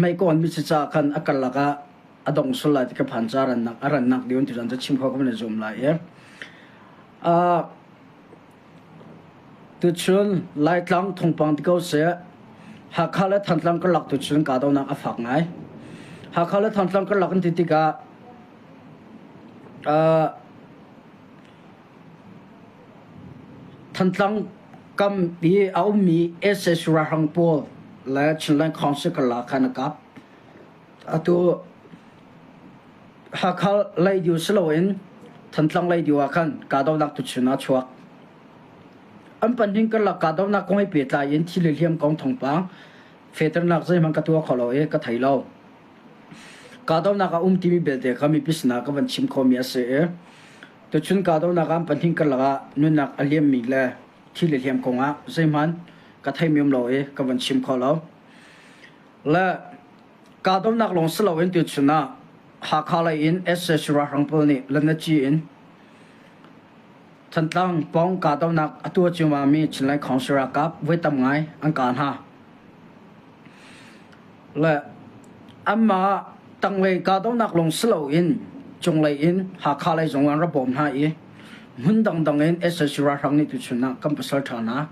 mei kawn mi si caah khan a karlak ah a dong sul lai ti ka phan ca rannak a rannak ding tu cu chim kho ka van i zuam lai i. Tuchun Laitlang thawngpang ti ko seh, Hakha le Thantlang karlak tuchun kahdohnak a fak ngai. Hakha le Thantlang karlak an ti tikah Thantlang kam i a ummi sac ralhrang pawl le Chinland Council karlak khan a kap. Atu Hakha lei deu si loin Thantlang lei deu ah khan kahdohnak tuchun ah a chuak. An pahnih karlak kahdohnak kong he pehtlai in thi le hliam kong thawngpang fehternak zeihmanh ka tuah kho lo i ka thei lo. Kahdohnak a um timi belte kha mipi sinah ka van chim khawhmi a si i tuchun kahdohnak ah an pahnih karlak ah nunnak a liammi le thi le hliam kong ah zeihmanh ka theimi um lo i ka van chim kho lo. Le kahdohnak lawng si loin tuchun ah Hakha lei in sac ralhrang pawl nih Lanaci in Thantlang pawng kahdohnak a tuah ciammami Chinland Council ralkap voi tam ngai an kah hna. Le anmah tanglei kahdohnak lawng si loin cunglei in Hakha lei zong an ra bawm hna i hmun dangdang in sac ralhrang nih tuchun ah kan pasal ṭha hna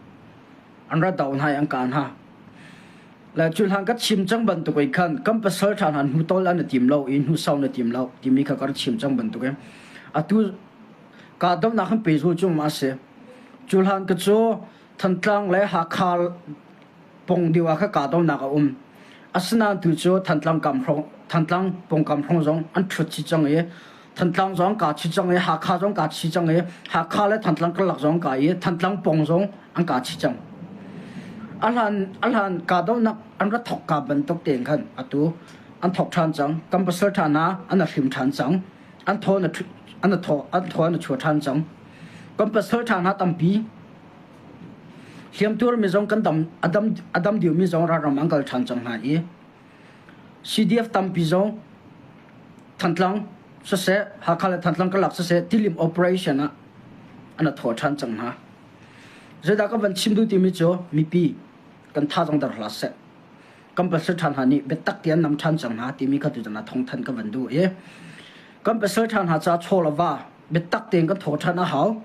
an ra doh hna i an kah hna. Le cu hlan ka chim cang bantuk in khan kan pasal ṭha hna hnutol an i tim lo i hnusau na tim lo timi kha ka rak chim cang bantuk in atu kahdohnak an pehzul cu ma a si. Cu hlan ka cu Thantlang le Hakha pong deuh ah kha kahdohnak a um. Asinain tu cu Thantlang kam hrawng Thantlang pongkam hrawng zong an ṭhut chih cang i Thantlang zong kaa chih cang i Hakha zong kaa chih cang i Hakha le Thantlang karlak zong kaa i Thantlang pong zong an kaa chih cang. A hlan a hlan kahdohnak an ra thok ka bantuk tein khan atu an thok ṭhan cang. Kan pasal ṭha hna an a hrim ṭhan cang. An thaw an an thaw an thaw an chuah ṭhan cang. Kan pasal ṭha hna tampi hliamtuar mi zong kan dam a dam a dam deuhmi zong ralram an kal ṭhan cang hna i CDF tampi zong Thantlang siseh Hakha le Thantlang karlak siseh tilim operation ah an a thaw ṭhan cang hna. Zeidah ka van chim duh timi cu mipi kan thazaang dar hlah seh. Kan pasal ṭha hna nih biatak tein nam ṭhan cang hna timi kha tutan ah thawngthanh ka van duh i kan pasal ṭha hna ca chaw le va biatak tein kan thaw ṭhan a hau.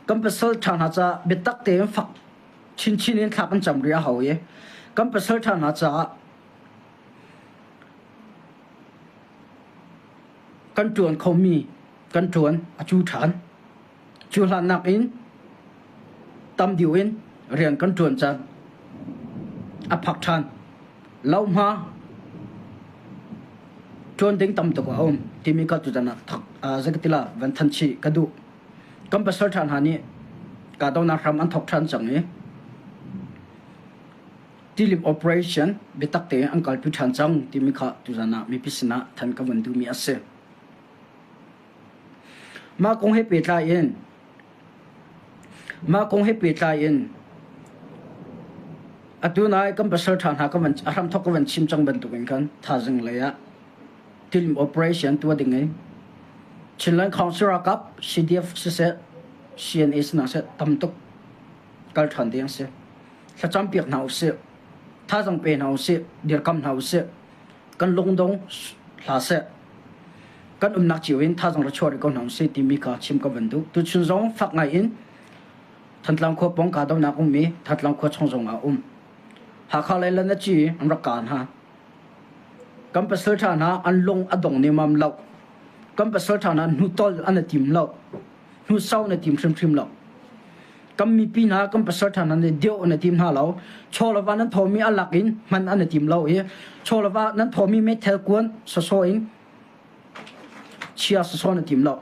Kan pasal ṭha hna ca biatak tein fak chinchin in thla kan cam rih a hau i kan pasal ṭha hna caah kan ṭuan khomi kan ṭuan a cu ṭhan. Cu hlannak in tam deuh in rian kan ṭuan caan a phak ṭhan. Lohma ṭuan ding tam tuk a um timi kha tutan ah zeikatila van than chih ka duh. Kan pasal ṭha hna nih kahdohnak hram an thawk ṭhan cang i tilim operation biatak tein an kalpi ṭhan cang timi kha tuzan ah mipi sinah than ka van duhmi a si. Mah kong he pehtlai in mah kong he pehtlai in atu nai kan pasal ṭha hna ka van a hramthawk ka van chim cang bantukin khan thazing lei ah tilim operation tuah ding in Chinland Council ralkap CDF siseh CNA sinah seh tam tuk kal ṭhan ding a si. Thlacam piak hna usih. Thazang pe hna usih. Dirkam hna usih. Kan lungdong hlah seh. Kan umnak cio in thazang ra chuah rih ko hna usih timi kha chim ka van duh. Tuchun zong fak ngai in Thantlang khua pawng kahdohnak um i Thantlang khua chung zong ah um. Hakha lei Lanaci an rak kah hna. Kan pasal ṭha hna an lung a dong nemam lo. Kan pasal ṭha hna hnutol an i tim lo. Hnusau na tim hrimhrim lo. Kan mipi hna kan pasal ṭha hna nih deuh an i tim hna lo. Chaw le va nan thawmi a lak in hman an i tim lo i chaw le va nan thawmi meithal kuan sawsawh in chia sawsawh na tim lo.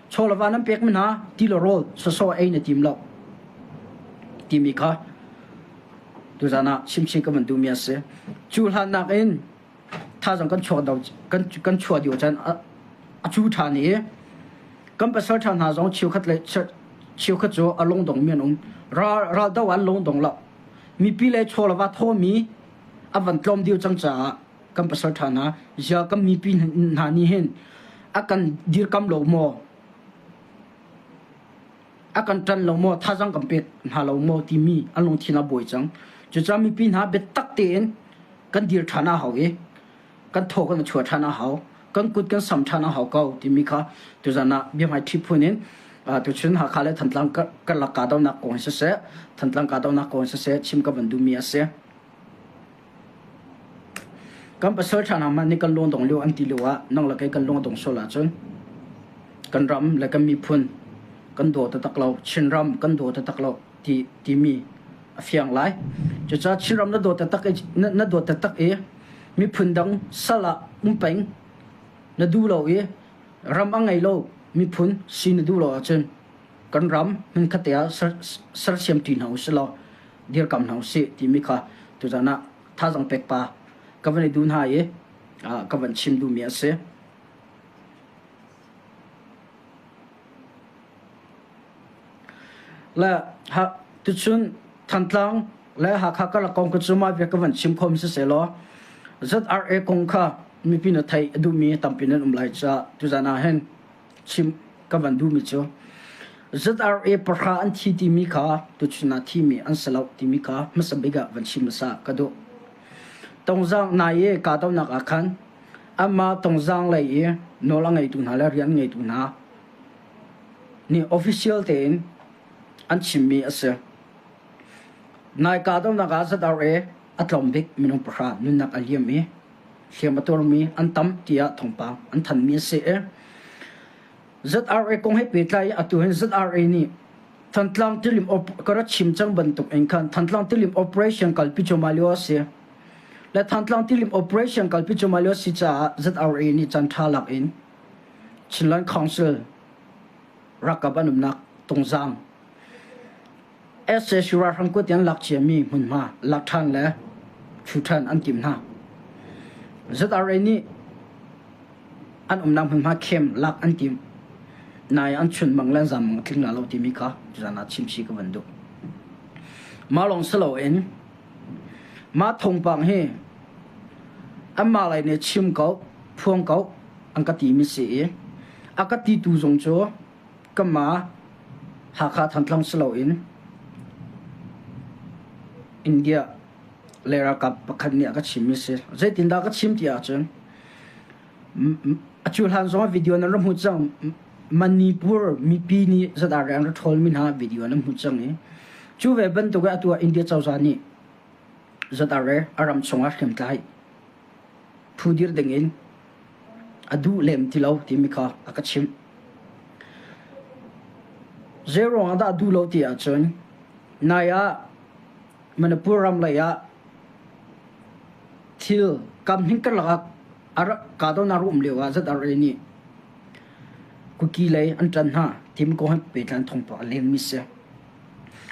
Chaw le va nan pekmi hna ti le rawl sawsawh ei na tim lo timi kha tuzan ah chimchin ka van duhmi a si. Cu hlan nakin thazang kan chuak do kan kan chuah dih cun a cu ṭhan i kan pasal ṭha hna zong cheukhat le cheukhat cu a lungdong mi an um. Ral ral do an lungdong lo. Mipi le chaw le va thawmi a van tlawm dih cang caah kan pasal ṭha hna zia kan mipi hna nih hin a kan dirkam lo maw a kan ṭan lo maw thazang kan pek hna lo maw timi an lungthin a buai cang. Cucaah mipi hna biatak tein kan dir ṭhan a hau i. Kan thaw kan chuah ṭhan a hau. Kan kut kan sam ṭhan a hau ko timi kha tuzan ah biahmai ṭhi phun in tuchun Hakha le Thantlang karlak kahdohnak kong hi siseh, Thantlang kahdohnak kong hi siseh chim ka van duhmi a si. Kan pasal ṭha hna hmanh nih kan lung dong lio an ti lio ah nang le kei kan lung a dong sual ahcun kan ram le kan miphun kan daw taktak lo, Chinram kan daw taktak lo ti timi a fiang lai. Cucaah Chinram na daw taktak i na dawt taktak i miphun dang sal ah um peng na duh lo i ram a ngei lo miphun si na duh lo ahcun kan ram hmunkhat te ah sersiam ṭi hna usih law dirkam hna usih timi kha tuzan ah thazang pek pa ka van i duh hna i ka van chim duhmi a si. Le ha tuchun Thantlang le Hakha karlak kong ka cu mah bia ka van chim khom siseh law ZRA kong kha mipi na theih a duhmi tampi nan um lai caah tuzan ah hin chim ka van duhmi cu ZRA pahra an thi timi kha tuchun ah thimi an si lo timi kha hmasa bik ah van chim hmasa ka duh. Tongzang nai i kahdohnak ah khan anmah tongzang lei i nawl a ngeitu hna le rian ngeitu hna nih official tein an chimmi a si. Nai kahdohnak ah ZRA a tlawm bik minung pahra nunnak a liam i hliam a tuarmi an tam tiah thawngpang an thanmi a si i ZRA kong he pehtlai in atu hin ZRA nih Thantlang tilim ka rak chim cang bantuk in khan Thantlang tilim operation kalpi cuahmah lio a si. Le Thantlang tilim operation kalpi cuahmah lio a si caah ZRA nih caan ṭha lak in Chinland Council ralkap an umnak Tungzang SAC ralhrang kut in an lak ciami hmunhma lak ṭhan le ṭhu ṭhan an timh hna. ZRA nih an umnak hmunhma khem lak an timh. Nai an chunmang le an zammang a tling la lo timi kha tuzan ah chimchih ka van duh. Mah lawng si loin mah thawngpang hi anmah lei nih chim ko, phuang ko an ka timi si i a ka titu zong cu Kanmah Hakha Thantlang si loin India le ralkap pakhat nih a ka chimmi si. Zeitindah ka chim ti ahcun a cu hlan zong ah video nan rak hmuh cang. Manipur mipi nih zadah an rak ṭhawlmi hna video nan hmuh cang i cu ve bantuk in atu ah India cozah nih ZRA a ram chungah hriamtlai phu dir dingin a duh lem ti lo timi kha a ka chimh. Zei ruangah dah a duh lo ti ahcun nai ah Manipur ram lei ah thil kam hning karlak ah kahdohnak a um lio ah ZRA nih Kuki lei an ṭan hna timi kong he pehtlai thawngpang a lengmi si.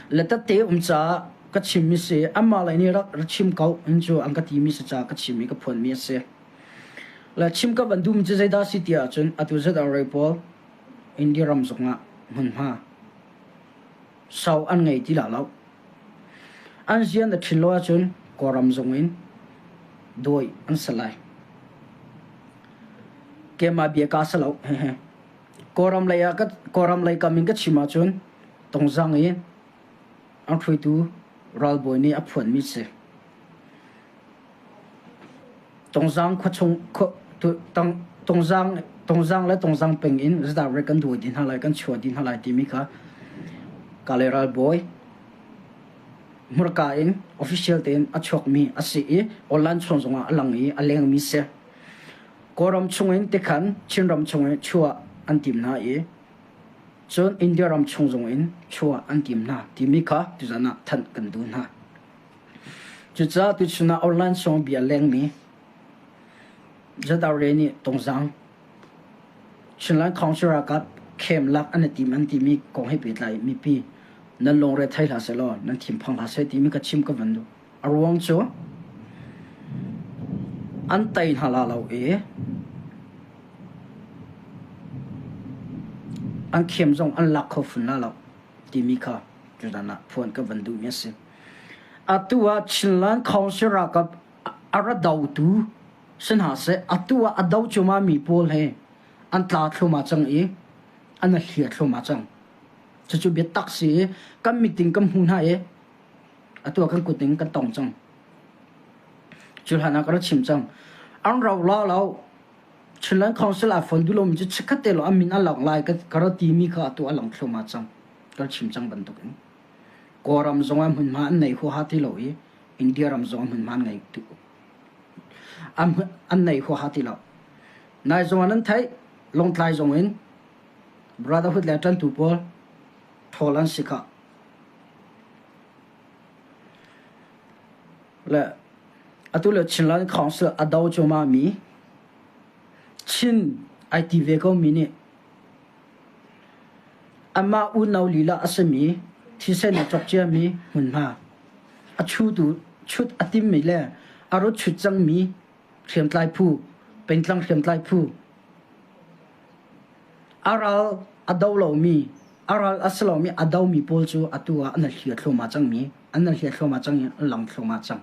Le tette um caah ka chimmi si anmah lei nih rak chim ko in cu an ka timi si caah ka chim i ka phuanmi a si. Le chim ka van duhmi cu zeidah si ti ahcun atu ZRA pawl India ram zongah hmunhma sau an ngei ti la lo. An zian a ṭhin lo ahcun Kawlram zong in dawi an si lai. Keimah bia ka si lo. Kawlram lei ah Kawlram lei kam in ka chim ahcun Tongzang i an hruaitu ralbawi nih a phuanmi si. Tongzang khuachung Tongzang Tongzang le Tongzang peng in zeidah kan duai dih hna lai kan chuah dih hna lai timi kha Kale ralbawi hmurka in official tein a chuakmi a si i online chung zongah a lang i a lengmi si. Kawlram chungin tikhan Chinram chungin chuah an tim hna i cun India ram chung zongin chuah an tim hna timi kha tuzan ah thanh kan duh hna. Cucaah tuchun ah online song bia lengmi ZRA nih Tongzang Chinland Council ralkap khem lak an i tim an timi kong he pehtlai mipi nan lungre thei hlah sehlaw nan thinphang hlah seh timi ka chim ka van duh. A ruang cu an tei hna la lo i an khem zong an lak kho fun la lo timi kha tutan ah phuan ka van duhmi a si. Atu ah Chinland Council ralkap a ra dotu si hna seh atu ah a do cuahmah mi pawl he an tla thluahmah cang i an i hlia thluahmah cang. Cucu biatak si i kan meeting kan hmu hna i atu ah kan kut in kan tong cang. Cu hlan ah ka rak chim cang. An rau la lo. Chinland Council ah fon duh lomi cu chikkhat te lawng an min an lang lai ka ra timi kha atu a lang thluahmah cang. Kan chim cang bantukin. Kawlram zong ah hmunhma an nei huaha ti lo i India ram zong ah hmunhma an ngei an nei huaha ti lo. Nai zong ah nan theih, Lawngtlai zong in Brotherhood le ṭantu pawl ṭhawl an si khah. Le atu le Chinland Council a do cuahmah mi Chin ai ti ve ko mi nih amah unau lila a simi thisen a cawk ciami hmunhma a chutu chut a timmi le a rut chut cangmi hriamtlai phu pengtlang hriamtlai phu a ral a do lomi a ral a si lomi a domi pawl cu atu ah an hliah thluahmah cangmi an hliah thluahmah cang i an lang thluahmah cang.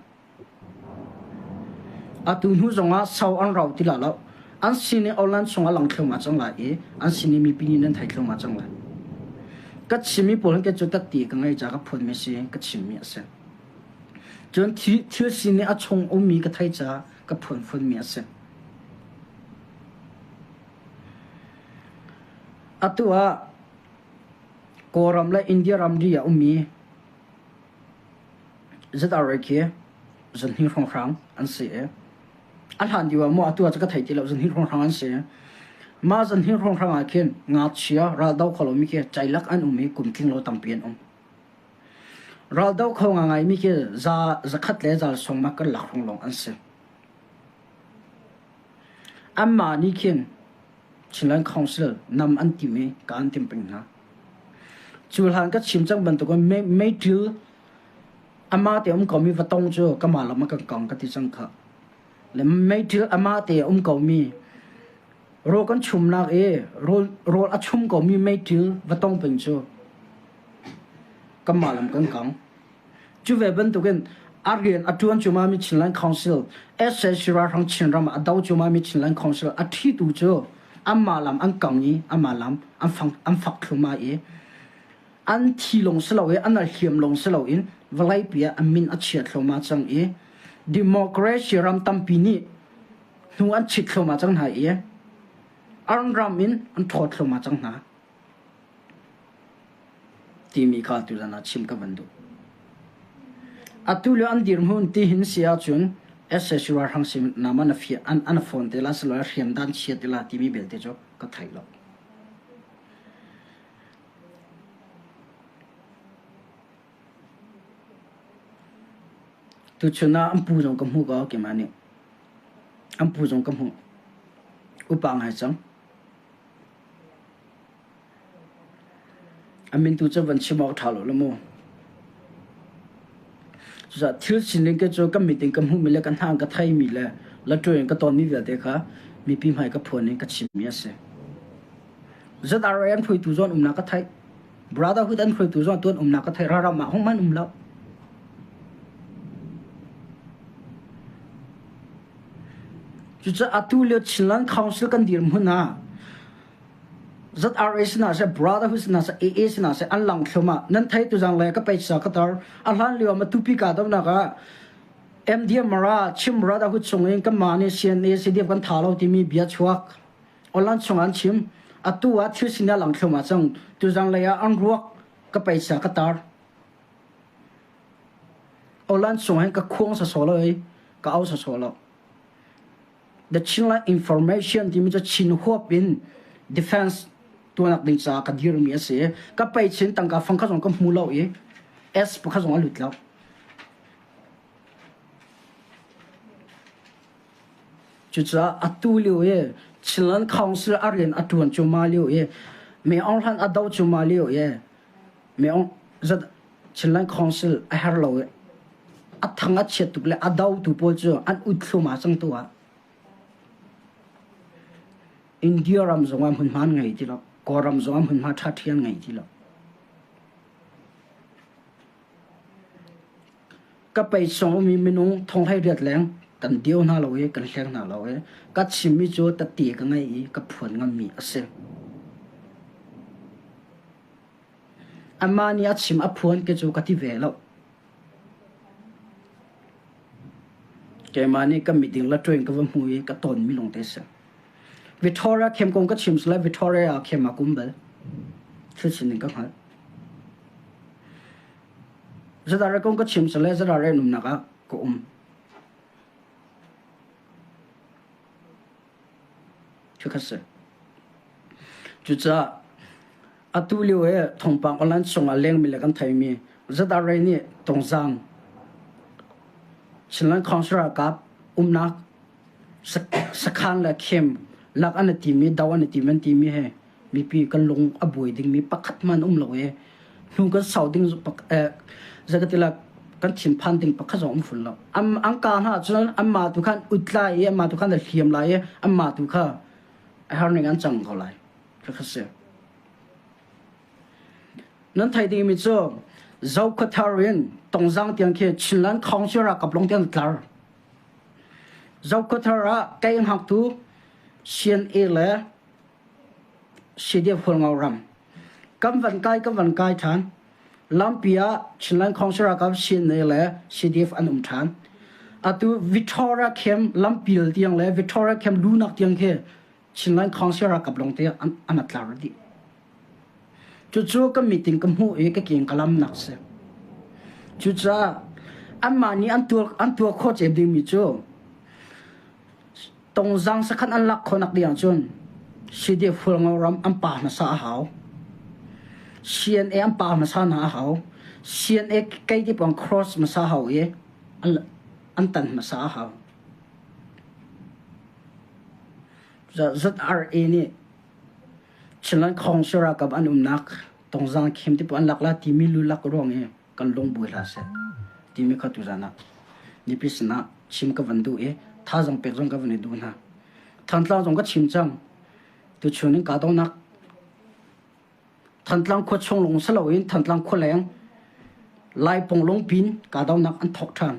Atu hnu zongah sau an rau ti la lo. An sin i online chungah lang thluahmah cang lai i an sin i mipi nih nan thei thluahmah cang lai. Ka chimmi pawl hin kei cu tatti ka ngei ca ka phuanmi si ka chimmi a si. Cun thil sin i a chung ummi ka thei ca ka phuan fawnmi a si. Atu ah Kawlram le India ramri ah ummi ZRA khi zanhnih hrawnghrang an si i a hlan lio ah maw atu ah cu ka thei ti lo zanhnih hrawnghrang an si. Mah zanhnih hrawnghrang ah khin ngakchia raldo kho lomi khi ceilak an um i kum tling lo tampi an um. Raldo kho ngaingaimi khi za zakhat le zal sawmma kan lak hrawng lawng an si. Anmah nih khin Chinland Council nam an tim i ka an tim peng hna. Cu hlan ka chim cang bantukin meiṭil amah te um komi va tong cu kamah lam ah kan kong ka ti cang kha. Le meiṭil amah te um komi rawl kan chumnak i rawl, rawl a chum komi meiṭil va tong peng cu kanmah lam kan kang. Cu ve bantukin a rian a ṭuan cuahmahmi Chinland Council, SAC ralhrang Chinram ah a do cuahmahmi Chinland Council a ṭhitu cu anmah lam an kang i anmah lam an, fang, an fak thluahmah i an thi lawng si lo i an hliam lawng si loin vawleipi ah an min a chia thluahmah cang i democracy ram tampi nih hnu an chit thluahmah cang hna i an ram in an ṭhaw thluahmah cang hna. Timi kha tuzan ah chim ka van duh. Atu lio an dirhmun ti hin si ahcun SSU ralhrang sin nam an an, an fawn te la silo hriamdan chia te la timi belte cu ka thei lo. Tuchun ah an pu zong ka hmu ko keimah nih. An pu zong ka hmuh. Upa ngai cang. A min tu cu van chim awk ṭha lo la mu. Cucaah thil sining ke cu ka mit in ka hmuhmi le ka hna in ka theimi le laṭuai in ka tawnmi vialte kha mipi hmai ka phuan in ka chimmi a si. ZRA an hruaitu zawn umnak ka theih. Brotherhood an hruaitu zawn tuan umnak ka theih. Raram ah hung um lo. Cucaah atu lio Chinland Council kan dirhmun ah ZRA sinah seh Brotherhood sinah seh AA sinah seh an lang thlum ah nan thei tuzang le ka peisa ka tar a hlan lio ma tupi ka donak ah MDM mara Chim Brotherhood chung in kan mah nih CNA CDF kan tha lo timi bia chuak online chung an chim atu ah thil sin lang thlum ah cang tuzang lei ah an ruak ka peisa ka tar online chung hin ka khuang sa so lo i ka au sa so lo The Chinland Information timi cu Chin huap in defense tuanak ding caah ka dirmi a si. Ka pei chin tangka fang kha zong ka hmu lo i S pakhat zong a lut lo. Cucaah atu lio i Chinland Council a rian a ṭuan cu ma lio i May Aung Hlaing a do cu ma lio i May Aung zat Chinland Council a her lo i a thang a chiat tuk le a dotu pawl cu an ut thluahmah cang tu ah India ram zongah hmunhma an ngei ti lo Kawlram zongah hmunhma ṭhaṭhi an ngei ti lo ka pei song umi minung thonghlei riat leng kan dio hna lo i kan hleng hna lo i ka chimmi cu tati ka ngei i ka phuan ngammi a si Amah nih a chim a phuan ke cu ka ti ve lo. Keimah nih ka miding la ṭuin ka va hmu i ka tawnmi lawngte a si. Victoria khem kong ka chim sile Victoria khem ah kum bal. Thil sining ka hngalh. Zadare kong ka chim sile zadare numnak ah ka um. Khakha si. Cucaah atu lio i thawngpang online chungah lengmi le kan theimi ZRA nih Tongzang Chinland Council ralkap umnak sakhan le khem lak an i timi do an i tim an timi he mipi kan lung a buai dingmi pakhat hmanh um lo i hnu kan sau ding zakatila kan thinphan ding pakhat zong um fun lo. An an ka hna cun anmah tu khan ut lai i anmah tu khan a hliam lai i anmah tu kha a har ning an cang ko lai. Khakha si. Nan theih dingmi cu Zokhawthar in Tongzang tiang khi Chinland Council ralkap lawng tiang tlar. Zokhawthar ah kei hngaktu CNA le CDF Hualngo ram. Kan van kai kan van kai ṭhan. Lampi ah Chinland Council ralkap CNA le CDF an um ṭhan. Atu Victoria Camp lampil tiang le Victoria Camp lunak tiang khi Chinland Council ralkap lawng te an, an atlar dih. Cucu ka meeting ka hmuh i ka keng ka lamnak si. Cucaah anmah nih an tuah an tuah khawh cem dingmi cu Tongzang sakhan an lak khawhnak ding ahcun CDF Hualngo ram an pa hmasa a hau. CNA an pa hmasa hna a hau. CNA keidip an cross hmasa hau i an, an tan hmasa a hau. ZRA nih Chinland Council ralkap an umnak Tongzang khem ti an lak la timi lu lak ruang i kan lung buai hlah seh timi kha tuzan ah mipi sinah chim ka van duh i thazaang pek zong ka van i duh hna. Thantlang zong ka chim cang. Tuchun in kahdohnak Thantlang khua chung lung si loin Thantlang khua leng Laipung lungpin kahdohnak an thawk ṭhan.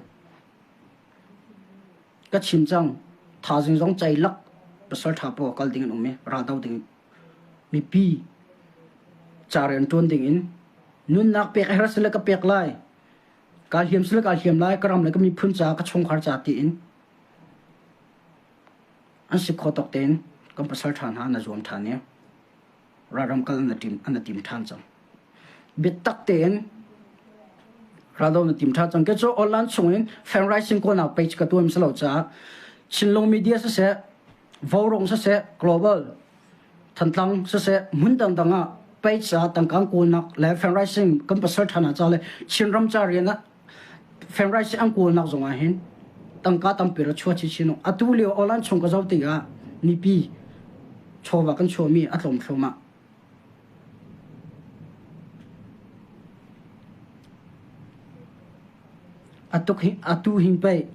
Ka chim cang. Thazing zong ceilak pasal ṭha pawl kal ding an um i raldo ding mipi ca rian ṭuan ding in nunnak pek a herh sile ka pek lai. Kaa hliam sile kaa hliam lai. Ka ram le ka miphun ca, ka chungkhar ca tiin an si khawh tawk tein kan pasal ṭha hna na zuam ṭhan i ralram kal an tim an tim ṭhan cang. Biatak tein raldo na tim ṭhan cang. Kei cu online chungin fundraising kawlnak page ka tuam si lo caah Chinlung media siseh, Vaurawng siseh, Global Thantlang siseh, hmun dangdang ah page ah tangka kawlnak le fundraising kan pasal ṭhan ah ca le Chinram ca rian ah fundraising an kawlnak zong ah hin tangka tampi ra chuah chinchin atu lio online chung ka zoh tikah mipi chawva kan chuahmi a tlawm thluahmah. Atu hin pei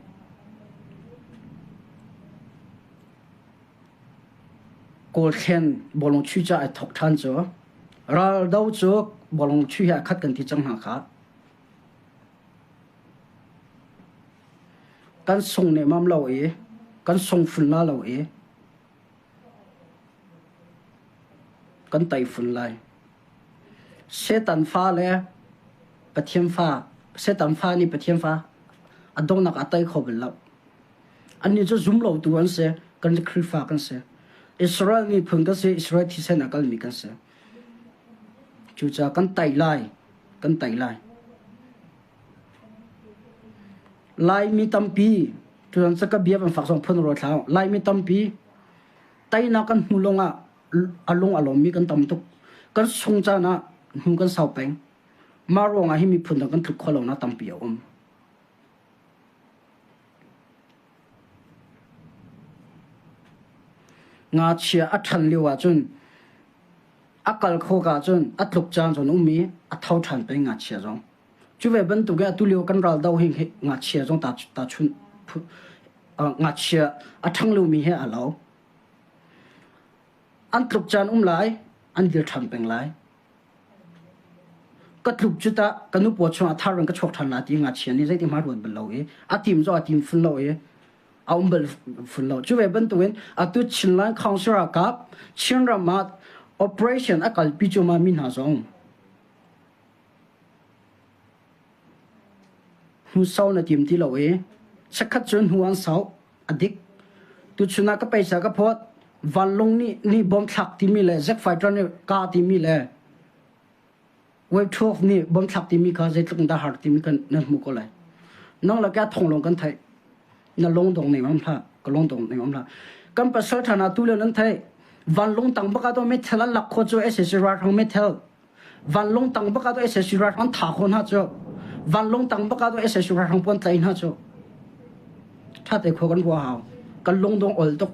Kawlthlen bawlung chuih ca ai thawk ṭhan cu raldo cu bawlung chuih he a khat kan ti cang hna kha. Kan sung nehmam lo i kan sung fun la lo i kan tei fun lai. Satan fa le Pathian fa, Satan fa nih Pathian fa a donghnak a tei kho bal lo. Annih cu zum lotu an si, kan Khrihfa kan si. Israel miphun kan si, Israel thisen a kalmi kan si. Cucaah kan tei lai, kan tei lai. Laimi tampi, tutan cu ka bia van fak zong phun rua thlau. Laimi tampi teinak kan hmu lawng ah a lung a lawmmi kan tam tuk. Kan sung caan ah hnu kan sau peng. Mah ruangah hi miphun dang kan tluk khawh lonak tampi a um. Ngakchia a ṭhan lio ahcun a kal khawh ahcun a tluk caan cun um i a tho ṭhan peng ngakchia zong. Cu ve bantuk in atu lio kan ral do hi ngakchia zong tahchunh ngakchia a ṭhang lomi he aa lo. An tluk caan um lai, an dir ṭhan peng lai. Ka tluk cu tah ka nu paw chungah thar in ka chuak ṭhan lai ti ngakchia nih zeitin hmanh ruat bal lo i a tim zong a tim fun lo i a um bal fun lo. Cu ve bantukin atu Chinland Council ralkap Chinram ah operation a kalpi cuahmah mi hna zong hnu sau na tim ti lo i. Chikkhat cu hnu an sau. A dik. Tuchun ah ka peisa ka phawt. Vanlung nih nih bom thlak timi le jet fighter nih ka timi le Wave 12 nih bom thlak timi kha zeitluk in dah har timi kan nan hmu ko lai. Nang le ka thong lawng kan theih. Na lung dong ning om hlah. Ka lung dong ning om hlah. Kan pasal ṭhan ah tu le nan theih. Vanlung tang bak ah to meithal an lak kho cu SAC ralhrang meithal. Vanlung tang bak ah to SAC ralhrang tha kho hna cu. Vanlung tang bak ah to SAC ralhrang puan tlai hna cu. Ṭha te khua kan rua hau. Kan lung dong ol tuk.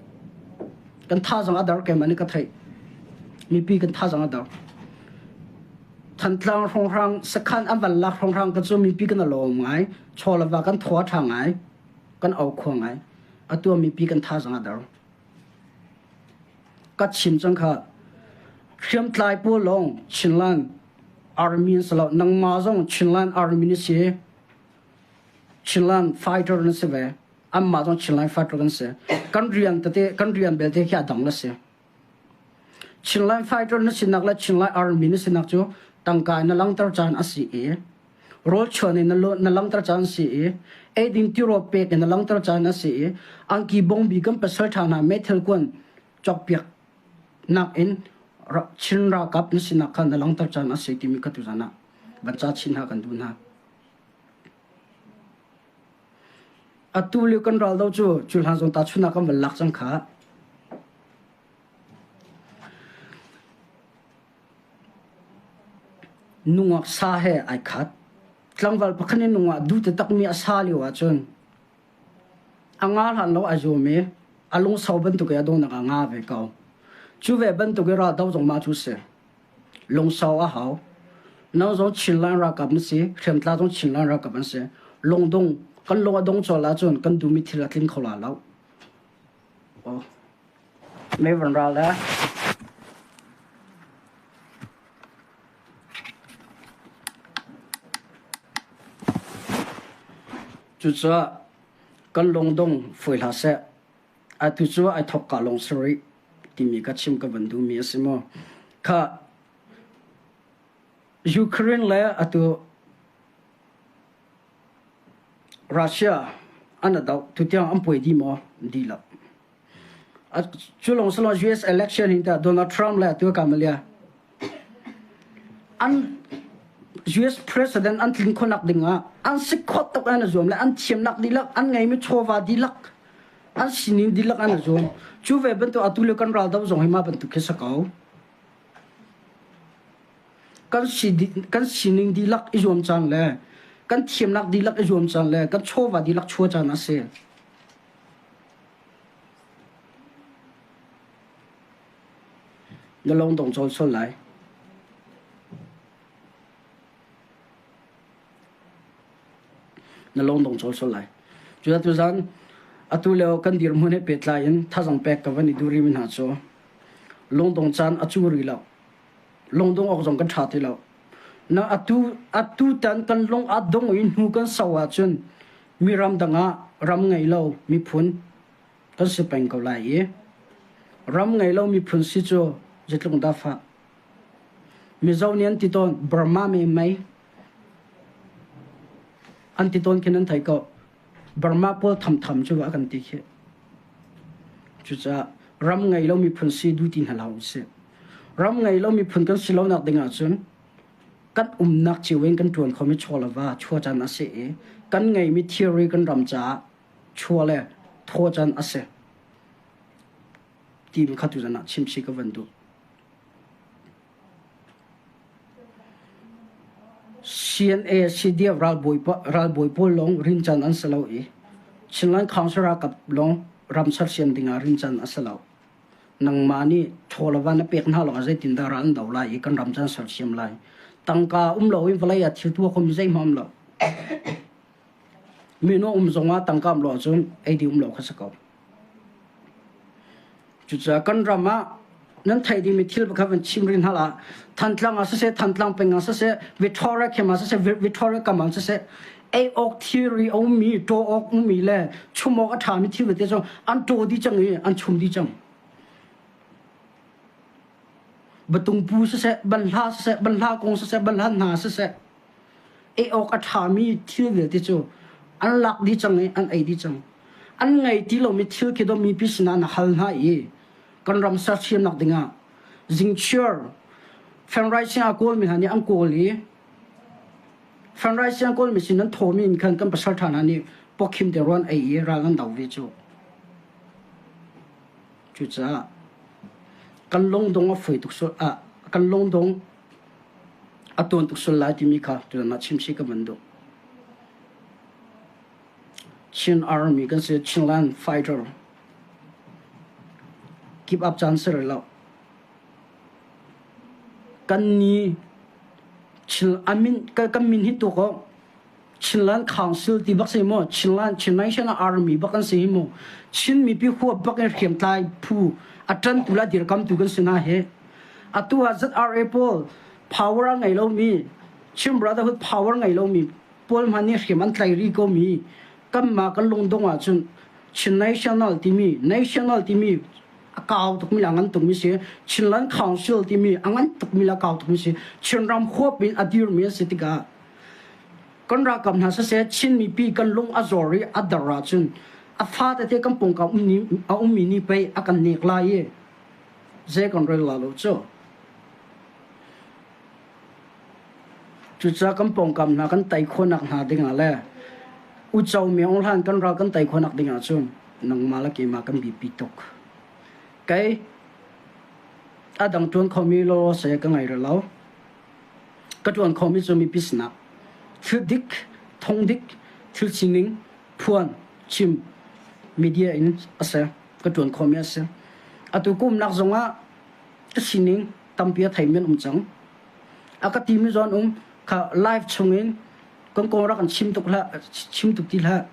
Kan thazang a dar kem ani ka theih. Mipi kan thazang a dar. Thantlang hrawnghrang sakhan an van lak hrawnghrang ka cu mipi kan lawm ngai. Chaw le va kan thua ṭha ngai. Kan au khua ngai. Atu mipi kan thazang a dar. Ka chim cang kha. Hriamtlai pawl lawng Chinland Army an si lo. Nangmah zong Chinland Army na si. Chinland fighter na si ve. Anmah zong Chinland fighter kan si. Kan rian tete kan rian belte khi a dang na si. Chinland fighter na sinak le Chinland Army na sinak cu tangka na langter caan a si i rawlchuan in na langter caan a si i eiding tirawl pek in na langter caan a si i angki bongbi kan pasal ṭha hna meithal kuan cawkpiak nak in Chin ralkap na sinak kha na langter caan a si timi ka tuzan ah van ca chin hna kan duh hna. Atu lio kan ral do cu cu hlan zong tahchunhnak kan van lak cang kha. Nungak sa he ai khat. Tlangval pakhat in nungak duh taktakmi a sa lio ahcun a nga hlan lo ai zuam i a lungsau bantuk i a dawhnak ah nga ve ko. Cu ve bantuk i ral do zong mah cu si. Lungsau a hau. Nang zong Chinland ralkap na si, hriamtla zong Chinland ralkap an si. Lungdong, kan lung a dong cawl ahcun kan duhmi thil a tling kho la lo. Oh. Mei van ral le. Cucaah kan lungdong fawi hlah seh. Atu cu ai thawk ka lawng si rih timi ka chim ka van duhmi a si maw? Kha Ukraine le atu Russia an doh tutiang an puai dih maw? Dih lo. Cu lawng si lo US election hin tah Donald Trump le atu Kamala an US president an tlin khawhnak ding ah an si khawh tuk an zuam le an thiamnak dihlak an ngeimi chawva dihlak an sining dihlak an zuam cu ve bantuk atu le kan ral do zong hi mah bantuk khi si ko kan si kan sining dihlak i zuam caan le kan thiamnak dihlak i zuam caan le kan chawva dihlak chua caan a si Na lung dong cawl sual lai. Na lung dong cawl sual lai. Cu tuzan atu lio kan dirhmun he pehtlai in thazang pek ka van i duh rimi hna cu lungdong caan a cu rih lo. Lungdong awk zong kan ṭha ti lo. Na atu atu tan kan lung a dong i hnu kan so ahcun mi ram dang ah ram ngei lo miphun kan si peng ko lai i ram ngei lo miphun si cu zeitluk dah fah. Mizo nih an ti tawn Burma me mei an ti tawn khin an thei ko. Burma pawl thamtham cu a kan ti khi. Cucaah ram ngei lo miphun si duh ti hna hlah usih. Ram ngei lo miphun kan si lonak ding ahcun kan umnak cio in kan ṭuan khomi chaw le va chua caan a si i kan ngeimi thilri kan ram caah chua le thaw caan a si timi kha tuzan ah chimchih ka van duh. CNA CDF ralbawi pawl lawng rincan an si lo i Chinland Council ralkap lawng ram sersiam ding ah rincan a si lo. Nangmah nih chaw le va na pek hna lawngah zeitindah ral an do lai i kan ram cu an sersiam lai. Tangka um lo in vawlei ah thil tuah khomi zeihmanh um lo. Mino um zongah tangka um lo ahcun ei ding um lo kha si ko. Cucaah kan ram ah nan theih dingmi thil pakhat van chim rih hna lah. Thantlang ah siseh, Thantlang peng ah siseh, Victoria khem ah siseh, Victoria kam ah siseh, ei awk thilri a ummi, ṭaw awk ummi le chum awk a ṭhami thil vialte cu an ṭaw dih cang i an chum dih cang. Batungpu siseh, banhla siseh, banhla kung siseh, banhla hna siseh, ei awk a ṭhami thil vialte cu An lak dih cang i an ei dih cang. An ngei ti lomi thil khi dawh mipi sinah na hal hna i kan ram sersiamnak dingah zingchiar fenrai a kawlmi hna nih an kawl i fenrai siang kawlmi sin an thawmi in khan kan pasal ṭha hna nih pawkhim te ruan ei i ral an do ve cu. Cucaah kan lungdong a foi tuk sul ah kan lungdong a tuan tuk sul lai timi kha tuan ah chimchih ka van duh. Chin Army kan si Chinland fighter keep up caan si rih lo. Kan ni Chin amin kan min hi tuk oh Chinland Council ti bak si maw Chinland Chin National Army bak an si hi mu Chin mipi huap bak in hriamtlai phu a ṭantu le a dirkamtu kan si hna hi atu ah ZRA pawl power a ngei lomi Chin Brotherhood power ngei lomi pawl hmanh nih hriam an tlai rih ko mi kanmah kan lungdong ahcun Chin National timi National timi a kau tukmi le a ngan tukmi si Chinland Council timi a ngan tukmi le a kau tukmi si Chinram huap in a dirmi an si tikah kan ralkap hna siseh Chin mipi kan lung a zor i a dar ahcun a fa tete kan pawngkam a ummi nih pei a kan nek lai i zei kan rel la lo cu. Cucaah kan pawngkam hna kan tei khawhnak hna dingah le uco miang hlan kan ral kan tei khawhnak dingah cun nangmah le keimah kan biapi tuk. Kei a dang ṭuan khomi law se ka ngei rih lo. Ka ṭuan khomi cu mipi sinah thil dik, thong dik, thil sining, phuan, chim, media in a si. Ka ṭuan khomi a si. Atu kumnak zongah ka sining tampi a theimi an um cang. A ka timi zawn um kha live chungin kan kong rak an chim tuk hlah, chim tuk ti hlah.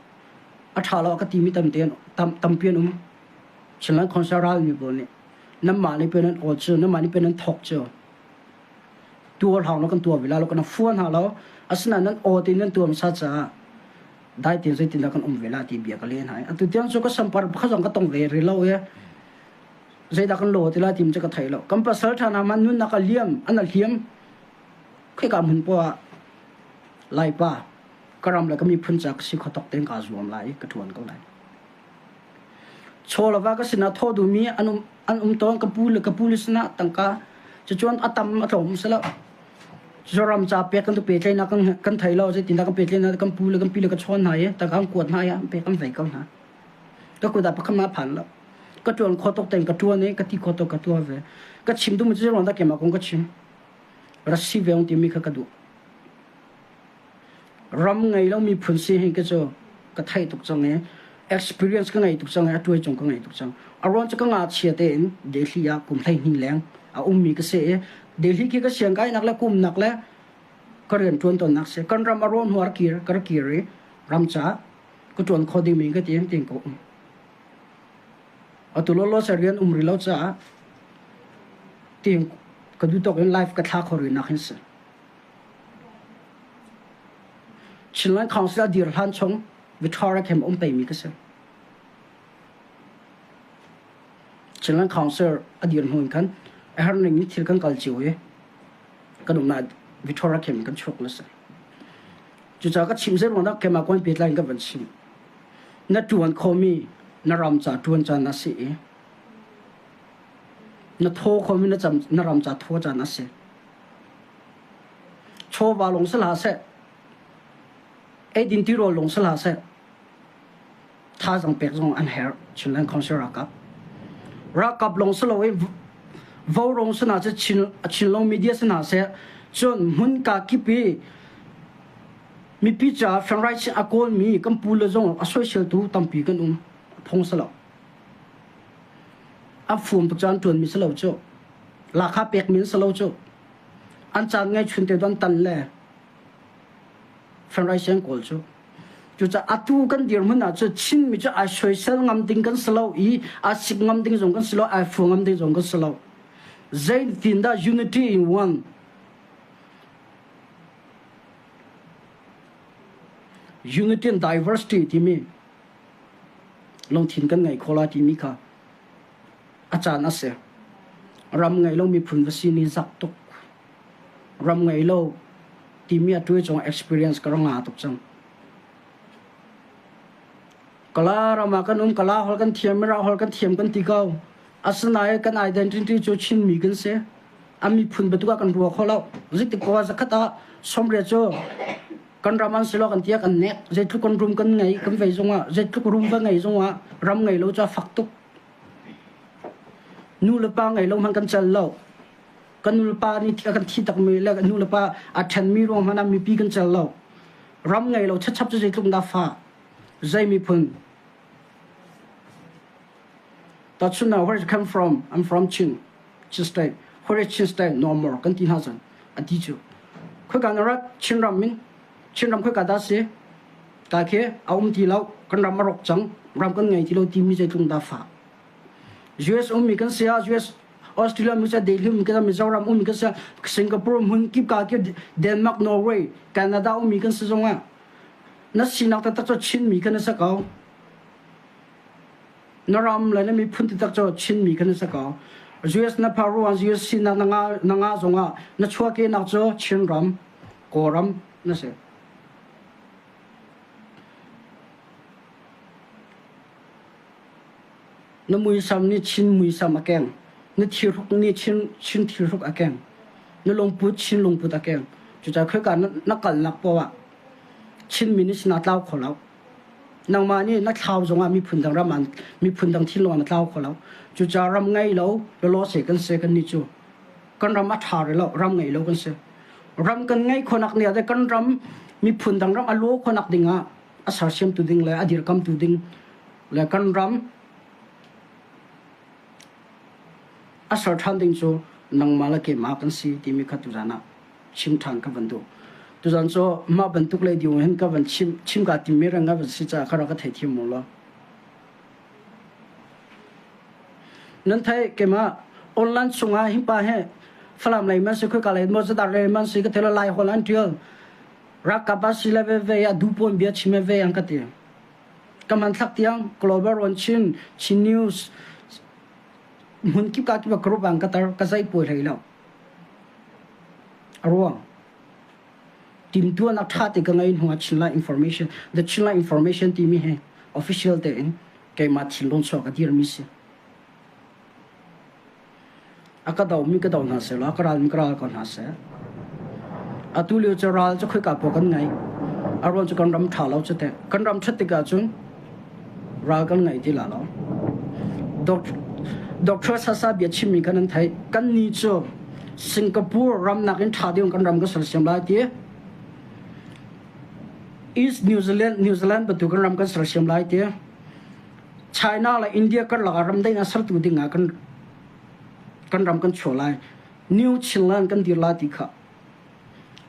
A ṭha lo a ka timi tamte tam, tampi an um. Chinland Council ralmi pawl nih nanmah nih pen an awl cu, nanmah nih pen an thawk cu. Tuar hau lo kan tuar ve la lo kan fuan hna lo. Asinain nan aw tein nan tuar hmasa caah dai tein zeitindah kan um ve la ti bia ka len hai. Atu tiang cu ka sampar pakhat zong ka tong ve rih lo i zeidah kan lo ti lai tim cu ka thei lo. Kan pasal ṭha hna man nunnak a liam, an a hliam. Khika hmun poah ah Laipa ka ram le ka miphun ca ka si kho tok tein kaa zuam lai i ka ṭuan ko lai. Chaw le va ka sinah thaw duhmi an um, an um tawn ka pu le ka pu le sinah tangka cucun a tam a tlawm si lo. Zoram ca pek kan tu pehtlaihnak kan kan thei lo zeitindah kan pehtlaihnak kan pu le kan pi le ka chawn hna i tangka an kuat hna i an pek an vei ko hna. Ka kut ah pakhat ma phan lo. Ka ṭuan kho tuk tein ka ṭuan i ka ti kho tuk ka tuar ve. Ka chim duhmi cu zeiruang dah keimah kong ka chim. Rasi veong timi kha ka duh. Ram ngei lo miphun si hi ka cu ka theih tuk cang i experience ka ngei tuk cang i a tuai cung ka ngei tuk cang. A ruang cu ka ngakchia tein Delhi ah kum 12 leng a ummi ka si i Delhi khi ka siangkainak le kumnak le ka rian ṭuan tawnnak si. Kan ram a rawn hnu ah kir ka rak kir i ram caah ka ṭuan kho dingmi ka ti tiin ka um. Atu lawlaw ser rian um rih lo caah tiin ka duh tawk in life ka thla kho rih nak hin si. Chinland Council a dir hlan chung Victoria Camp um peimi ka si. Chinland Council a dir hnu in khan a herh ning in thil kan kal cio i kan umnak Victoria Camp kan chuak na si. Cucaah ka chim zei ruang dah keimah kuan pehtlai in ka van chim. Na ṭuan khomi na ram ca ṭuan caan a si i na thaw khomi na, cam, na ram ca thaw caan a si. Chawva lawng si hlah seh, eidin tirawl lawng si hlah seh, thazaang pek zong an herh Chinland Council ralkap. Ralkap lawng si loin vaurawng si hna seh, Chin, Chinlong media si hna seh, cun hmunka kip i mipi caah fenrai a kawlmi kan pu le zong a soiseltu tampi kan um. Phung si lo. A fum tuk caan ṭuanmi si lo cu. Lakha pekmi an si lo cu. An caan ngei chun te don tan le fenrai siang kawl cu. Cucaah atu kan dirhmun ah cu Chinmi cu ai soisel ngam ding kan si lo i a sik ngam ding zong kan si lo, ai fu ngam ding zong kan si lo. Zeitin dah unity in one unity and diversity timi lungthin kan ngei kho lai timi kha a caan a si. Ram ngei lo miphun va si ni zak tuk. Ram ngei lo timi a tuai cung experience ka rak ngah tuk cang. Kala ram ah kan um, Kala holh kan thiam, Mirang holh kan thiam kan ti ko. Asinain kan identity cu Chinmi kan si. A miphun bantuk ah kan ruah kho lo. Zeitik poah zakhat ah 80 cu kan ram an si lo kan tiah kan nek. Zeitluk kan rum kan ngei kan vei zongah, zeitluk rum va ngei zongah ram ngei lo cu a fak tuk. Nu le pa ngei lo hmanh kan cal lo. Kan nu le pa nih a kan thi takmi le nu le pa a ṭhenmi ruang hmanh ah mipi kan cal lo. Ram ngei lo chachap cu zeitluk dah fah. Zei miphun? Tahchunhnak, where you come from? I'm from Chin. Chin state. Where is Chin state? No more. Kan ti hna cun. A ti cu. Khoika na rat? Chin ram min. Chin ram khoika dah si? Ta khi a um ti lo. Kan ram a rawk cang. Ram kan ngei ti lo timi zeitluk dah fah. US ummi kan si ah US Australia mi sa Delhi ummi kan Mizoram ummi kan si Singapore hmun kip ka ki Denmark Norway Canada ummi kan si zongah na sinak taktak cu Chinmi kan si ko. Na ram le na miphun taktak cu Chinmi kan si ko. US na phar ruang US sinak na nga na nga zongah na chuahkehnak cu Chinram Kawlram na si. Na muisam nih Chin muisam a keng. Na thirhruk nih Chin, Chin thirhruk a keng. Na lungput Chin lungput a keng. Cucaah khoika na, na kalnak paoh ah Chinmi nih sin aa tlau kho lo. Nangmah nih na thlau zongah miphun dang ram an, miphun dang thinlung ah na tlau kho lo. Cucaah ram ngei lo lawlaw se kan si kan nih cu. Kan ram a ṭha rih lo, ram ngei lo kan si. Ram kan ngeih khawhnak nih ah kan ram miphun dang ram a law khawhnak ding ah a sersiamtu ding le a dirkamtu ding le kan ram a ser ṭhan ding cu nangmah le keimah kan si timi kha tuzan ah chim ṭhan ka van duh. Tuzan cu mah bantuk lei diu hin ka van chim chim ka timmi reng a van si caah kha rak ka theithiam mu law. Nan thei keimah online chungah hi pa he Falam lei man si khoi ka lei mo zadar lei man si ka thela lai hol an tial rakap a si le ve ve a du pon bia chim ve ang ka ti. Ka hmanthlak tiang Global Rawn Chin, Chin News hmun kip ka kip group ang ka tar ka zai puai hlei lo. A ruang timtuanak ṭha te ka ngei hnu ah Chinland Information the Chinland Information timi hi official tein keimah thinlung chuak ka dirmi si. A ka domi ka do hna sehlaw a ka ralmi ka ral ko hna seh. Atu lio cu ral cu khoika paoh kan ngei. A ruang cu kan ram ṭha lo cu teh. Kan ram ṭhat tikah cun ral kan ngei ti la lo. Doctor Sasa bia chimmi kha nan theih. Kan ni cu Singapore ram nakin ṭha deuh in kan ram kan sersiam lai ti. East New Zealand, New Zealand bantuk kan ram kan sersiam lai ti. China le India karlak ah ramdaihnak sertu ding ah kan kan ram kan chuah lai. New Chinland kan dir lai ti kha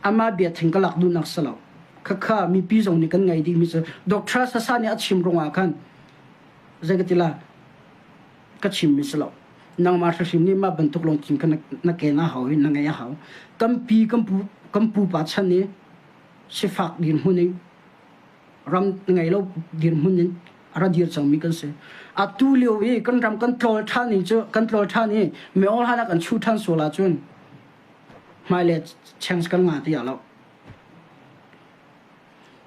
amah bia thing ka lak duhnak si lo. Khakha mipi zong nih kan ngei dihmi cu Dr. Sasa nih a chim ruangah khan zei ka ti la ka chimmi si lo. Nangmah hrimhrim nih mah bantuk lungthin kha na ken a hau i na ngeih a hau. Kan pi kan pu kan pupa chan i sifak dirhmun in ram ngei lo dirhmun in a ra dir cangmi kan si. Atu lio i kan ram kan tlawl ṭhan i cu kan tlawl ṭhan i meol han ah kan chu ṭhan sual ahcun hmailei chance kan ngah ti lo.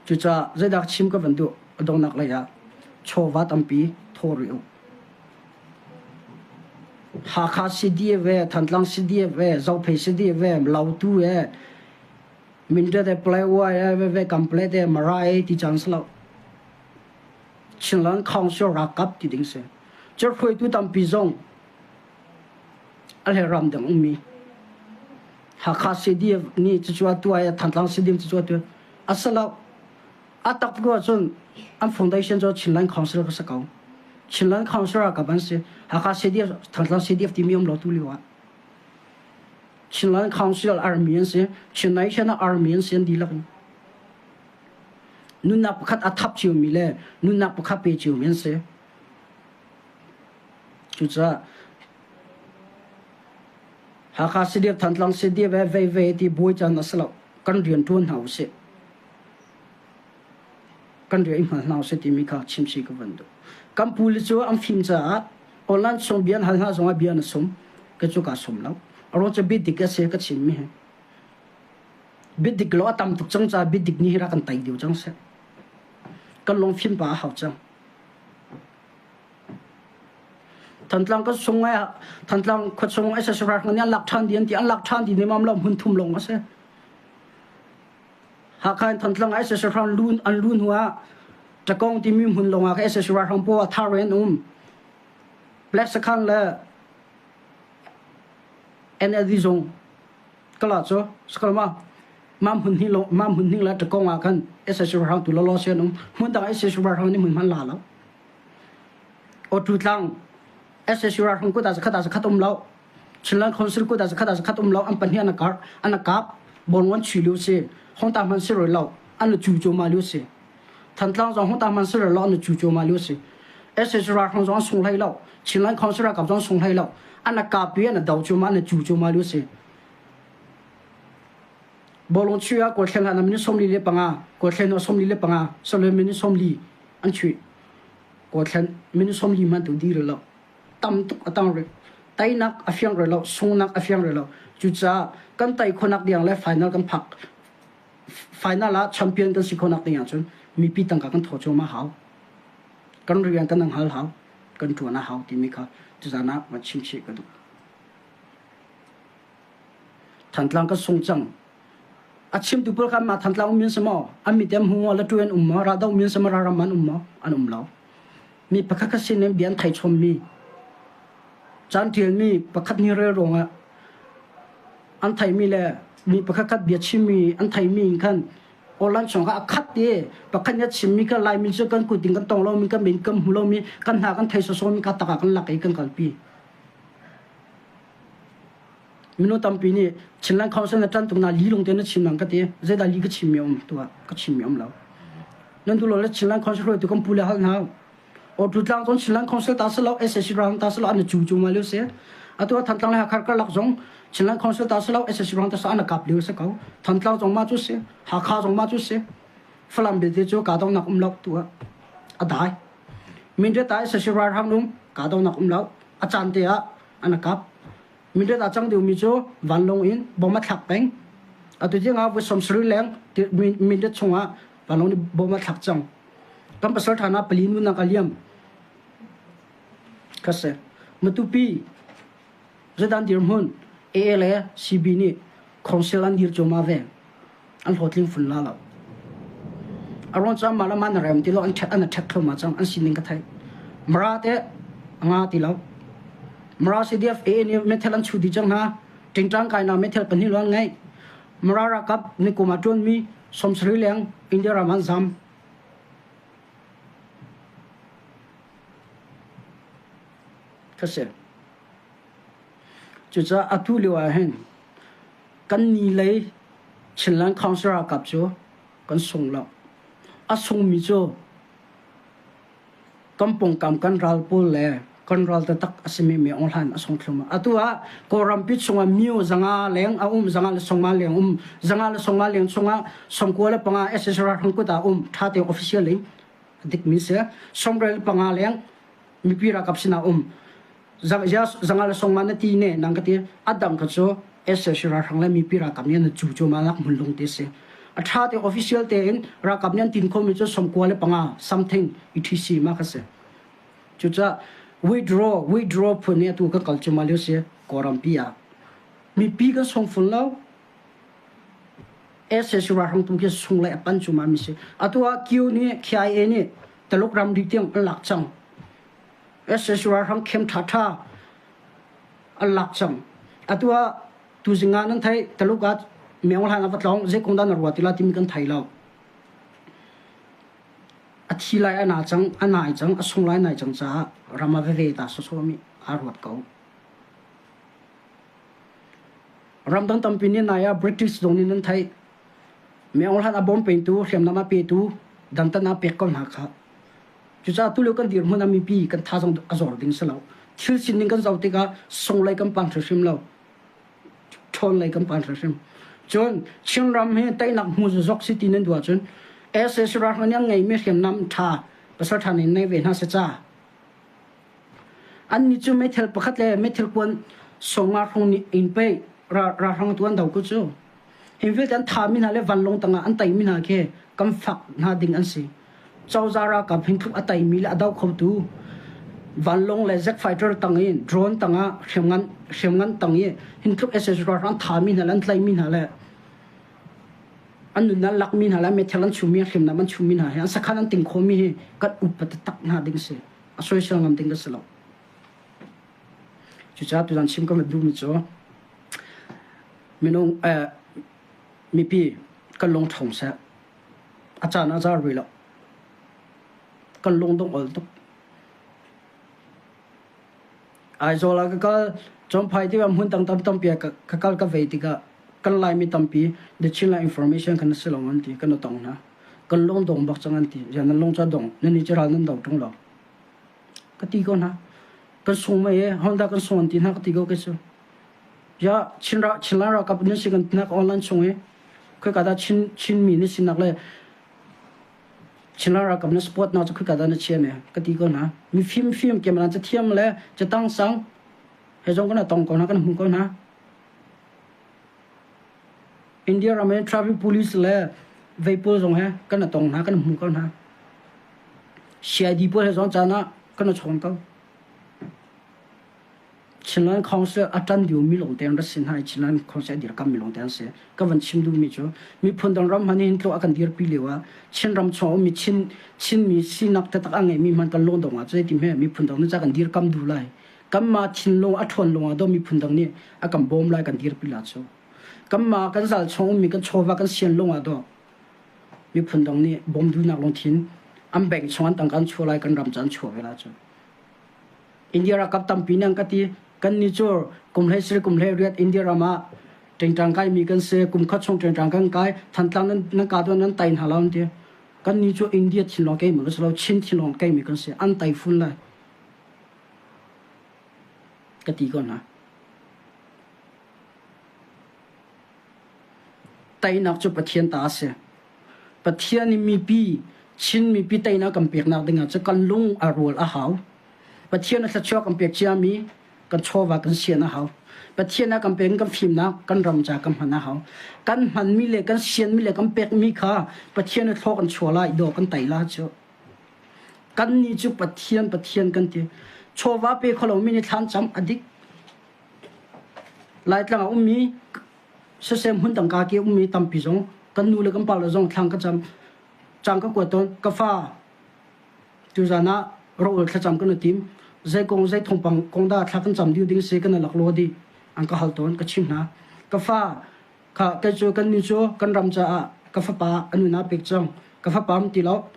Cucaah zeidah chim ka van duh a donghnak lei ah chawva tampi thaw rih u. Hakha CDF e, Thantlang CDF e, Zophei CDF e, Lautu e, Mindat e Palawa e veve Kamplet e Mara e ti cang si lo. Chinland Council ralkap ti ding si. Cu hruaitu tampi zong a hle ram dang ummi. Hakha CDF nih cucu a tuah i Thantlang CDF cucu a tuah. A si lo. A tak ko ahcun an foundation cu Chinland Council ka si ko. Chinland Council ralkap an si. Hakha CDF, Thantlang CDF timi um lo tu lio ah. Chinland Council Army an si. Chin Nation ah Army an si an dihlak in. Nunnak pakhat a thap ciomi le nunnak pakhat pe ciomi an si. Cucaah Hakha CDF, Thantlang CDF he vei vei ti buai caan a si lo. Kan rian ṭuan hna usih. Kan rian i hngal hna usih timi kha chim si ka van duh. Kan puli cu an fim caah online chung bia an hal hna zongah bia na sum. Ka cu kaa sum lo. A ruang cu biadik a si ka chimmi hi. Biadik lo a tam tuk cang caah biadik nih hi rak kan tei deuh cang seh. Kan lungfim pa a hau cang. Thantlang ka sung ai Thantlang khuachung SSR ralhrang nih an lak ṭhan dih an ti an lak ṭhan dih nemam lo hmun thum lawng a si. Hakha in Thantlang ah SSR ralhrang lun an lu hnu ah Ṭakong timi hmun lawng ah ka SSR ralhrang pawl a thar in an um. Black Sakhan le NLD zung kala cu sakalma mam hmun hi lo mam hmun hning le Ṭakong ah khan SSR ralhrang tu lawlaw si an um. Hmun dang SSR ralhrang nih hmun hman la lo. Awṭu tlang SSU ralhrang kut ah zakhat ah zakhat um lo. Chinland Council kut ah zakhat ah zakhat um lo. An pahnih an a an a kap. Bonwan chui lio si. Hongta hman si roi lo. An cu cu ma lio si. Thantlang zong hongta hman si roi lo. An cu cu ma lio si. SSU ralhrang zong an sung hlei lo. Chinland Council ralkap zong an sung hlei lo. An a kap i an a do cu ma an a cu cu ma lio si. Bawlung chuih ah Kawlthlen hlan ah minute 45, Kawlthlen ah 45, Saloin minute 40 an chuih. Kawlthlen minute 40 hmanh tu dir lo. Tam tuk a tang rih. Teinak a fiang rih lo, sungnak a fiang rih lo. Cucaah kan tei khonak diang le final kan phak final ah champion kan si khonak ding ahcun mipi tangka kan thaw cuahmah hau. Kan rian kan hal hau, kan ṭuan a hau timi kha tuzaan ah van chim chih ka duh. Thantlang ka sung cang. A chimtu pawl kha mah Thantlang um in si maw? An mit an hmu maw? Latu an um maw? Raldoh um in si maw? Ralram an um maw? An um lo. Mi pakhat khat sin in bia an thei chommi, caan ṭialmi pakhat nih rel ruangah an theimi le mi pakhat khat bia chimmi an theimi in khan online chung kha a khat i pakhat nih a chimmi kha Laimi cu kan kut in kan tong lomi kan min kan hmu lomi kan hna kan thei sawsawmi kha tak ah kan lak i kan kalpi. Mino tampi nih Chinland Council na ṭan tuk na li lung te na chim nang ka ti. Zeidah li ka chimmi a um tuah ka chimmi a um lo. Nan duh lo le Chinland Council hruaitu kan pu le hal hna. Awtu tlang cun Chinland Council ta si lo, SAC rang ta si lo, an cu cu ma lio si. Atu ah Thantlang le Hakha karlak zong Chinland Council ta si lo, SAC rang ta si an kap lio si ko. Thantlang zong ma cu si, Hakha zong ma cu si. Falam belte cu kahdohnak um lo tu ah a dai. Mindat ah SAC ralhrang um kahdohnak um lo. A caan te ah an kap. Mindat ah cang deuhmi cu vanlawng in bom a thlak peng. Atu tiang ah voi 70 leng Mindat chungah vanlawng nih bom a thlak cang. Kan pasal ṭha hna pali nunak a liam. Ka si. Matupi zeidan dirhmun AA le CB nih council an dir cuahmah ve. An hlawhtling fun la lo. A ruang cu anmah le mah na rem ti lo an ṭhet an ṭhet thluahmah cang an sining ka theih. Mara te a nga ti lo. Mara CDF AA nih meithal an chuh dih cang hna. Ṭingṭang kainak meithal pahnih lawng an ngeih. Mara ralkap nikum ah ṭuanmi 70 leng India ram an zam. Ka si. Cucaah atu lio ah hin kan ni lei Chinland Council ralkap cu kan sung lo. A sungmi cu kan pawngkam kan ral pawl le kan ral taktak a simi mi Aung Hlan a sung thlum. Atu ah Kawlrampi chungah myo zanga leng a um, zanga le songma leng um, zanga le songma leng chungah songkua le panga SSR ralhrang kut ah um, tha te official in dikmi si. Songre le panga leng mipi ralkap sinah um. Zanga le songma na ti ne nang ka ti a dang kha cu SSC ralhrang le mipi ralkap nih an cu cu ma lak hmun lung te si. A tha te official te in ralkap nih an tin khomi cu songkua le panga something etc ma kha si. Cucaah withdraw withdraw phun nih atu kan kal cuahmah lio si Kawlrampi ah. Mipi kan sung fun lo. SAC ralhrang tu khi sung le a pan cuahmah mi si. Atu ah Kio nih KIA nih Taluk ramri tiang an lak cang. SAC ralhrang khem ṭhaṭha an lak cang. Atu ah tuzing ah nan theih Taluk ah Meng Hlan a va tlawng zei kong dah na ruat ti la timi kan thei lo. A thi lai a na cang, a nai cang, a sung lai nai cang caah ram a veve ta sawsawmi aa ruat ko. Ramdang tampi nih nai ah British zong nih nan theih. Meng Hlan a bawm pengtu, hriamnam a petu, dantat a pek ko hna kha. Cucaah tulio kan dirhmun ah mipi kan thazaang a zor ding si lo. Thil sining kan zoh tikah sunglei kan pan hrimhrim lo. Ṭhawn lei kan pan hrimhrim. Cun Chinram hi teinak hmu zok si ti nan duh ahcun sac ralhrang nih an ngeimi hriamnam ṭha pasal ṭha nih nei ve hna seh ca. Annih cu meithal pakhat le meithal kuan sawmnga hrawng nih in pei ralhrang tu an do ko cu. Hi vialte an thami hna le vanlawng tangah an teimi hna khi kan fak hna ding an si. Cozah ralkap hin tluk a teimi le a do khotu. Vanlawng le jet fighter tang in drone tangah hriamngan hriamngan tang i hin tluk sac ralhrang thami hna le an tlaihmi hna le an nunnak lakmi hna le meithal an chummi hriamnam an chummi hna hi an sakhan an ting khomi hi kan upa taktak hna ding si a soisel ngam ding ka si lo. Cucaah tuzan chim ka duhmi cu minung eh, mipi kan lung ṭhawng seh. A caan a zar rih lo. Kan lung dong ol tuk. Aizawl ah ka kal, Champhai ti hmun tam tam tampi ah ka kal ka vei tikah kan Laimi tampi the Chinland information khan si lo an ti kan tong hna. Kan lung dong bak cang an ti. Ziah nan lung ca dong nan i ral nan do ṭung lo. Ka ti ko hna. Kan sung mei e, Honda kan sung an ti hna ka ti ko kei cu. Ya Chinra Chinland ralkap nan si kan tinak online chung i khoi dah Chin Chinmi na sinak le Chinland ralkap na support na cu khoi dah na chia me ka ti ko hna. Mi fim fim ke malan cathiam le catang sang he zong kan tong ko hna kan hmu ko hna. India ram in traffic police le vei pawl zong he kan tong hna kan hmu ko hna. CID pawl he zong caan ah kan chawn ko. Chinland Council a ṭan diomi lawngte an ra si hna i Chinland Council a dirkammi lawngte an si. Ka van chim duhmi cu miphun dang ram hmanh hin tluk a kan dirpi lio ah Chin ram chung a ummi Chin Chinmi sinak taktak a ngeimi hmanh kan lung dong ah cu ti hme miphun dang nih ca kan dirkam duh lai. Kanmah thinlung a ṭhawn lung ah dawh miphun dang nih a kan bawm lai kan dirpi la cu. Kanmah kan zal chung ummi kan chawva kan sian lung ah dawh miphun dang nih bawm duhnak lungthin an bank chung an tangka an chuah lai kan ram ca an chuah ve la cu. India ralkap tampi nih an ka ti. Kannih cu kum hlei sarih kum hlei riat India ram ah ṭingṭang kaimi kan si. Kum khat chung ṭingṭang kan kai. Thantlang nan, nan ka tuan nan tai hna lo an ti. Kannih cu India thinlawng keimi kan si lo, Chin thinlawng keimi kan si. An tai fun lai. Ka ti ko hna. Teinak cu Pathian ta a si. Pathian nih mipi, Chin mipi teinak kan peknak dingah cu kan lung a rual a hau. Pathian a thluachuah kan pek ciami kan chawva kan sian a hau. Pathian a kan pek kan fimnak kan ram ca kan hman a hau. Kan hmanmi le kan sianmi le kan pekmi kha Pathian a thlaw kan chuah lai dawh kan tei la cu. Kan nih cu Pathian Pathian kan ti. Chawva pe kho lomi nih thlan cam a dik. Laitlang a ummi sasem hmun tangka ke ummi tampi zong kan nu le kan pa le zong thlang ka cam cang ka kuat tawn ka fa tuzan ah ro thlacam kan tim zei kong zei thawngpang kong dah thla kan cam ding ding si kan lak lo di an ka hal tawn ka chim hna ka fa kha kei cu kan nu cu kan ram caah ka fapa a nuna pek cang ka fapa am ti lo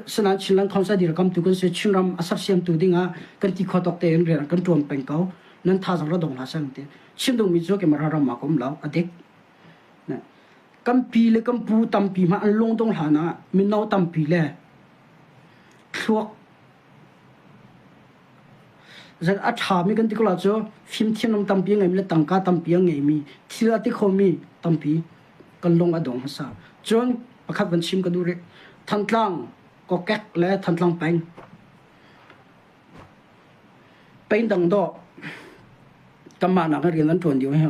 sinain Chinland Council dirkam tu kan si Chinram a sersiam tu dingah kan ti kho tawk tein rian kan tuan peng ko nan thazang ra dong hlah sang ti chim dungmi cu keimah ram ah ka um lo a dik kan pi le kan pu tampi hmah an lung dong hlan ah mino tampi le thluak zan a ṭhami kan ti ko la cu fimthiam tampi a ngeimi le tangka tampi a ngeimi thil a ti khomi tampi kan lung a dong hmasa cun pakhat van chim ka duh rih Thantlang kokek le Thantlang peng peng dang dawh kanmah nak in rian an ṭuan dih hi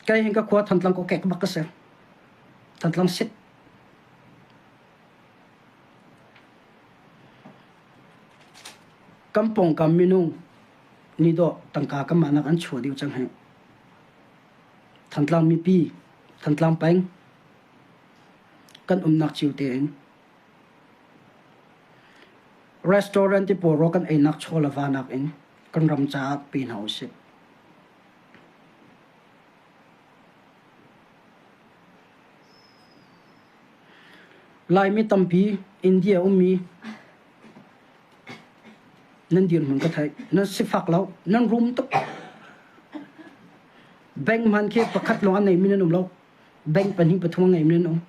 kei hin ka khua Thantlang kokek bak ka si Thantlang sit Kan pawngkam minung nih dawh tangka kanmah nak an chuah dih cang hih. Thantlang mipi, Thantlang peng kan umnak cio tein restaurant ti pawl rawl kan einak chaw le va nakin kan ram caah pe hna usih. Laimi tampi India ummi nan dirhmun ka theih. Nan sifak lo, nan rum tuk. Bank hman khi pakhat lawng a neimi nan um lo. Bank pahnih pathum a ngeimi nan um.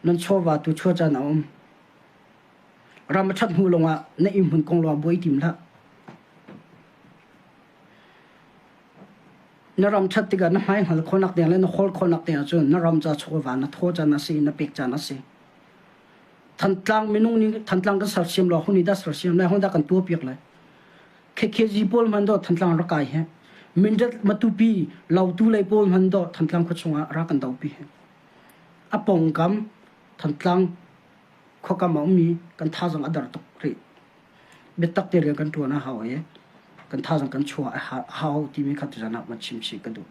Nan chawva tu chua caan a um. Ram a ṭhat hnu lawngah na inn hmun kong lawng buai tim hlah. Na ram ṭhat tikah na hmai hngal khawhnak ding le na hawl khawhnak ding ahcun na ram ca chawva na thaw caan a si na pek caan a si. Thantlang minung nih Thantlang kan sersiam lo hun i dah sersiam lai hun dah kan tuahpiak lai. KKG pawl hman dawh Thantlang rak kai he. Mindat Matupi Lautu lei pawl hman dawh Thantlang khua chungah rak kan dopi he. A pongkam Thantlang. Khuakam a ummi kan thazang a dar tuk rih. Biatak te rian kan ṭuan a hau i kan thazang kan chuah a hau timi kha tuzan ah van chim chih ka duh.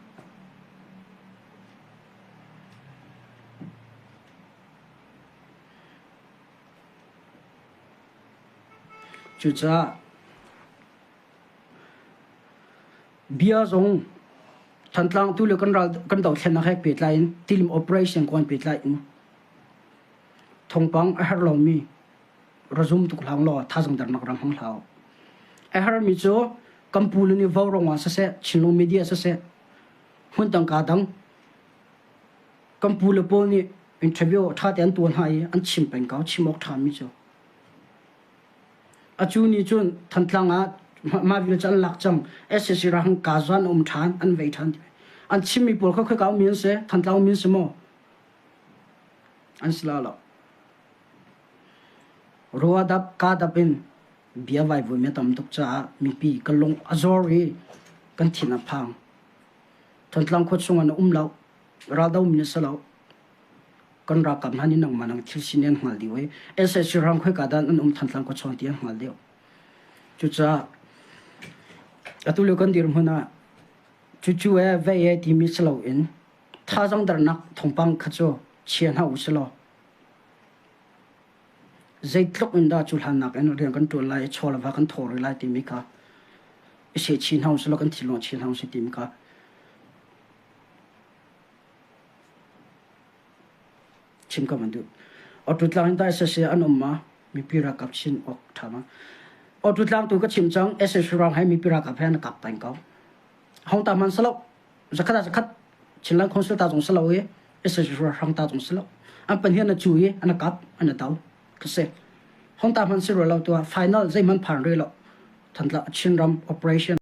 Cucaah bia zong Thantlang tu le kan ral kan dothlennak he pehtlai in tilim operation kong pehtlai in thawngpang a herh lomi ra zum tuk hlah law thazang dernak ram hmang hlah. A herhmi cu kan pu le nih vaurawng ah siseh, Chinlung media siseh, hmun dang ka dang kan pu le pawl nih interview ṭha te an tuah hna i an chim peng ko, chim awk ṭhami cu. Acu nih cun Thantlang ah mah vial cu an lak cang. SAC rang Gaza an um ṭhan, an vei ṭhan. An chimmi pawl kha khoika ummi an si? Thantlang ummi an si maw? An si la lo. Ruadap, kadap in bia vaivui a tam tuk caah mipi ka lung a zor i kan thin a phang. Thantlang khua chung ah na um lo. Raldo mi na si lo. Kan ralkap hna nih nangmah nang thil sining an hngal dih i SAC ram khoika dah an um Thantlang khua chung ti an hngal deuh. Cucaah atu lio kan dirhmun ah cucu e vei e timi si loin thazang dernak thawngpang kha cu chia hna u silaw zeitluk in dah cu hlan nakin rian kan ṭuan lai i chaw le va kan thaw rih lai timi kha i seh chin hna u silaw kan thinlung chin hna u sih timi kha chim ka van duh. Awtutlang in tah SSA an um ma? Mipi ralkap chin awk ṭha ma? Awtutlang tu ka chim cang SSA ruang he mipi ralkap he an kap peng ko. Hong ta man salo zakhat ah zakhat Chinland Council ta zong salo i SSA hrang ta zong salo. An pan hian a cu i an kap an do. Ka se. Hong ta man si ro lo tu final zeihman phan re lo. Thantla Chinram operation.